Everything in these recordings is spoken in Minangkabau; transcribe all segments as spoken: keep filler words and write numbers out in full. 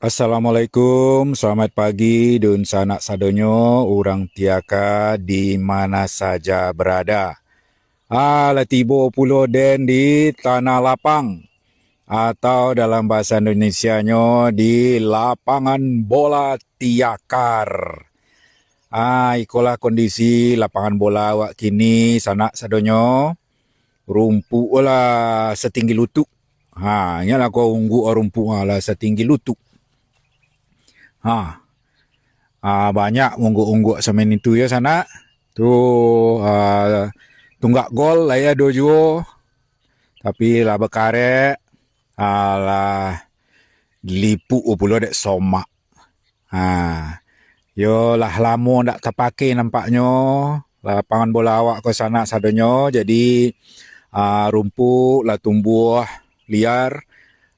Assalamualaikum, selamat pagi dunsanak sadonyo, urang Tiaka di mana saja berada. Ah, lah tibo pulo den di Tanah Lapang, atau dalam bahasa Indonesianyo di Lapangan Bola Tiakar. Ah, ikolah kondisi lapangan bola awak kini, sanak sadonyo. Rumpuk lah satinggi lutuk. Ha, ingatlah ko ungguk rumpuk, ha, lah satinggi lutuk. Ha. Ah, banyak ungguk-ungguk samen itu yo, sanak. Tu, ah, tunggak gol lah ado juo. Tapi lah bakarek, ah, lah dilipuk pulo dek somak. Ha, yo lah lamo ndak tapakai nampaknyo lapangan bola awak ko, sanak sadonyo. Jadi, ah, rumpuk lah tumbuah liar.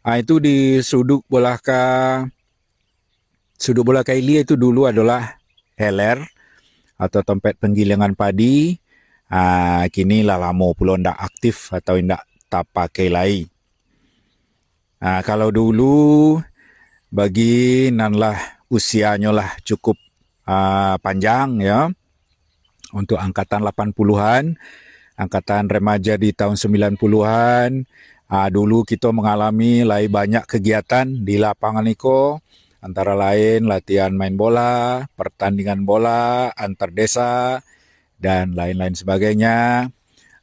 Ah, itu di suduk bolah ka, suduk bolah ka ilia itu dulu adolah heler atau tempat penggilingan padi. Ah, kini lah lamo pulo ndak aktif atau ndak tapakai lai. Ah, kalau dulu, bagi nan lah usianyo lah cukup, ah, panjang, ya, untuk angkatan lapan puluhan, angkatan remaja di tahun sembilan puluhan, ah, dulu kito mangalami lai banyak kegiatan di lapangan iko, antara lain latihan main bola, pertandingan bola antar desa, dan lain-lain sebagainya.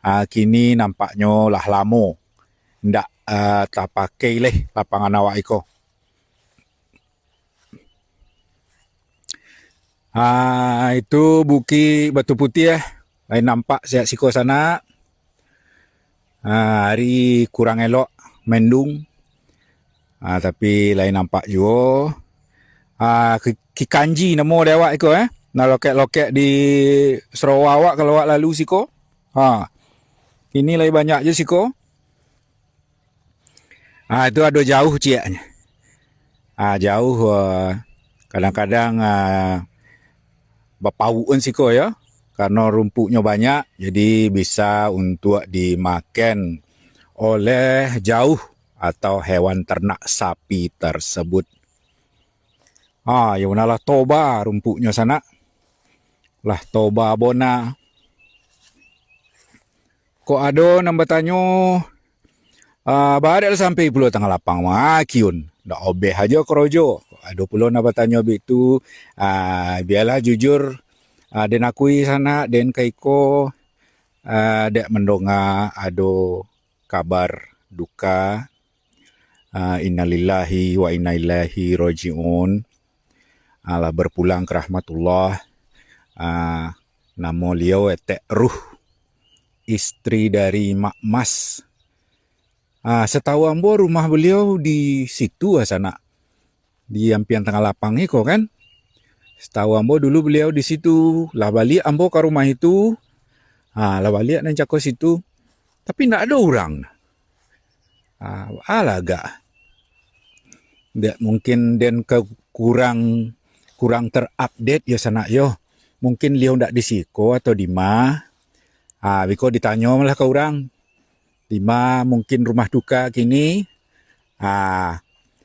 Ah, kini nampaknyo lah lamo ndak, ah, tapakai leh lapangan awak iko. Ah, itu Bukik Batu Putiah, eh. Lain nampak siak siko sanak. Ah, hari kurang elok, mendung. Ah, tapi lain nampak juo. Ah, ki-, kikanji namo dek awak iko, eh. Nah, lokek-lokek di Sarawak awak kalau awak lalu siko. Ha. Kini lai banyak je siko. Ah, itu ado jauh cieknyo. Ah, jauh, ah, kadang-kadang, ah, bapaukan siko yo, karano rumpuknyo banyak, jadi bisa untuak dimakan oleh jauh atau hewan ternak sapi tersebut. Ah, yo, lah toba rumpuknyo sanak. Lah toba bona. Kok ado nan batanyo, ah, baa dek lah sampai pulo tangah lapang mah, Kiun? Ndak obeh ajo korojo. Kok ado pulo nan batanyo bitu, ah, bialah jujur, ah, den akui sanak, den ka iko, ah, dek mandonga ado kabar duka, ah, innalillahi wa inna ilaihi raji'un. Ah, lah berpulang ke rahmatullah. Ah, namo liau Etek Ruh, istri dari Mak Mas. Ah, satahu ambo rumah beliau di situ, ah, sanak. Di ampiang tangah lapang iko kan. Satahu ambo dulu beliau di situ. Lah baliak ambo ka rumah itu. Ah, lah baliak nan cako situ. Tapi ndak ado urang. Ah, alah agak. Ndak mungkin den ke kurang, kurang terupdate yo sanak yo. Mungkin liau ndak di siko atau di ma. Ah, biko ditanyo lah ka urang. Di ma mungkin rumah duka kini. Ah,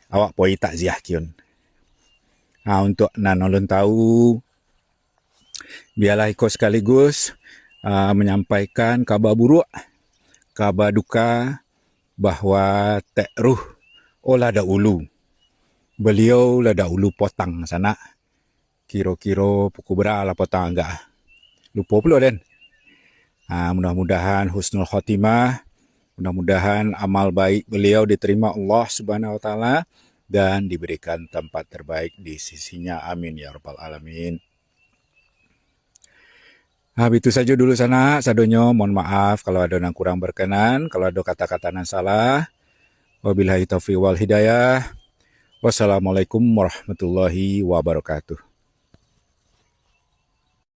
awak poi takziah Kiun. Ah, untuk nan ulun tahu, bialah iko sekaligus, ah, menyampaikan kaba buruak, kaba duka bahwa Tek Ruh, oh, lah dahulu. Beliau lah dahulu potang sanak. Kiro-kiro pukul bara lah potang agak. Lupo pulo den. Ah, mudah-mudahan husnul khotimah, mudah-mudahan amal baik beliau diterima Allah Subhanahu wa Taala dan diberikan tempat terbaik di sisinya. Amin ya rabbal alamin. Ah, itu sajo dulu sanak sadonyo. Mohon maaf kalau ado nan kurang berkenan, kalau ado kata-kata nan salah. Wabillahi taufiq wal hidayah. Wassalamualaikum warahmatullahi wabarakatuh.